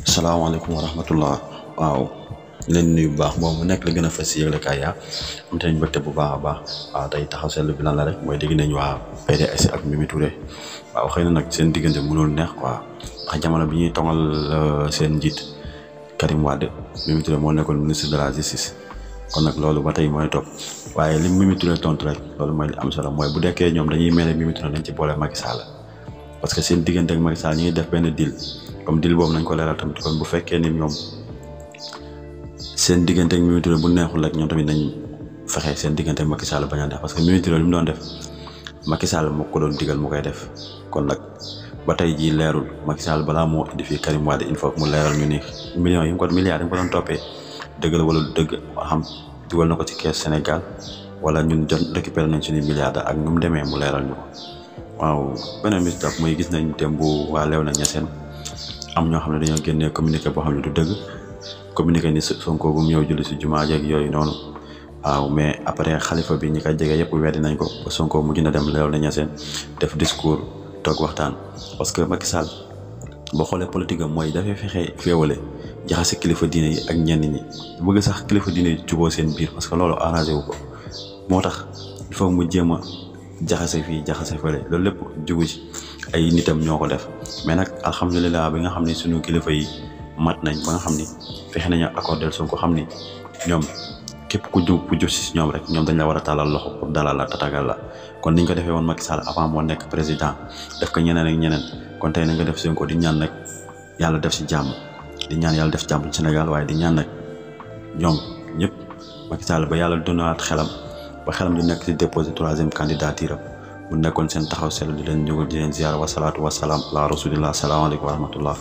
salaamaaleykum wa rahmatullah waaw leen nuyu bu baax moom mu nekk la gën a fas yëgle kaay yaa am te nañ bëgte bu baax a baax waaw tey taxaw seetlu bi lan la rek mooy dégg nañ waa PDS ak Mimi Touré waaw xëy na nag seen diggante mënul neex quoi ndax jamono bi ñuy tongal seen njiit Karim Wade Mimi Touré moo nekkoon ministre de la justice kon nag loolu ba tey mooy topp waaye li Mimi Touré tontu rek loolu mooy li am solo mooy bu dekkee ñoom dañuy mel ne Mimi Touré dañ ci boole Macky Sall parce que seen diggante ak Macky Sall ñu ngi def benn deal comme deal boobu nañ ko leeral tamit kon bu fekkee ni ñoom seen diggante ak Mimi Touré bu neexul rek ñoom tamit nañ fexe seen diggante ak Macky Sall bañ a neex parce que Mimi Touré li mu doon def Macky Sall moo ko doon digal mu koy def kon nag ba tey jii leerul Macky Sall balaa moo indi fii Karim Wade il faut mu leeral ñu ni millions yi milliards yi mu ko doon toppee dëgg la wala dëgg xam dugal na ko ci kees Sénégal wala ñun jot récupéré nañ suñu milliards ak nu mu demee mu leeral ñu ko waaw beneen bi topp mooy gis nañ démb waa Léona Niassène am ñoo xam ne dañoo génnee communiqué boo xam ne du dëgg communiqué ni Sonko bu mu ñëw julli si jumaa jeeg yooyu noonu waaw mais après xalifa bi ñi ko jege yëpp weddi nañ ko ba Sonko mujj na dem Léona Niassène def discours toog waxtaan parce que Macky Sall boo xoolee politique am mooy dafay fexe féewale jaxase kilifa diine yi ak ñenn ñi bëgg sax kilifa diine yi juboo seen biir parce que loolu arrangé wu ko moo tax il faut mu jéem a jaxase fii jaxase fële loolu lépp jugu ci ay nitam ñoo ko def mais nag alhamdulilah bi nga xam ne suñu kilifa yi mat nañ ba nga xam ni fexe nañu accordé Sonko xam ni ñoom képp ku jub si ñoom rek ñoom dañ la war a tàllal loxo pour dalal la tatagal la kon niñ ko defee woon Macky Sall avant moo nekk président def ko ñeneen ak ñeneen kon tey nañ ko def Sonko di ñaan nag yàlla def si jàmm di ñaan yàlla def jàmm Sénégal waaye di ñaan nag ñoom ñëpp Macky Sall ba yàlla donaat xelam ba xelam di nekk di déposé 3e candidature am mu nekkoon seen taxaw seetlu di leen ñëwal di leen ziar wasalaatu wasalaam ala rasulillah salaamaaleykum wa rahmatullah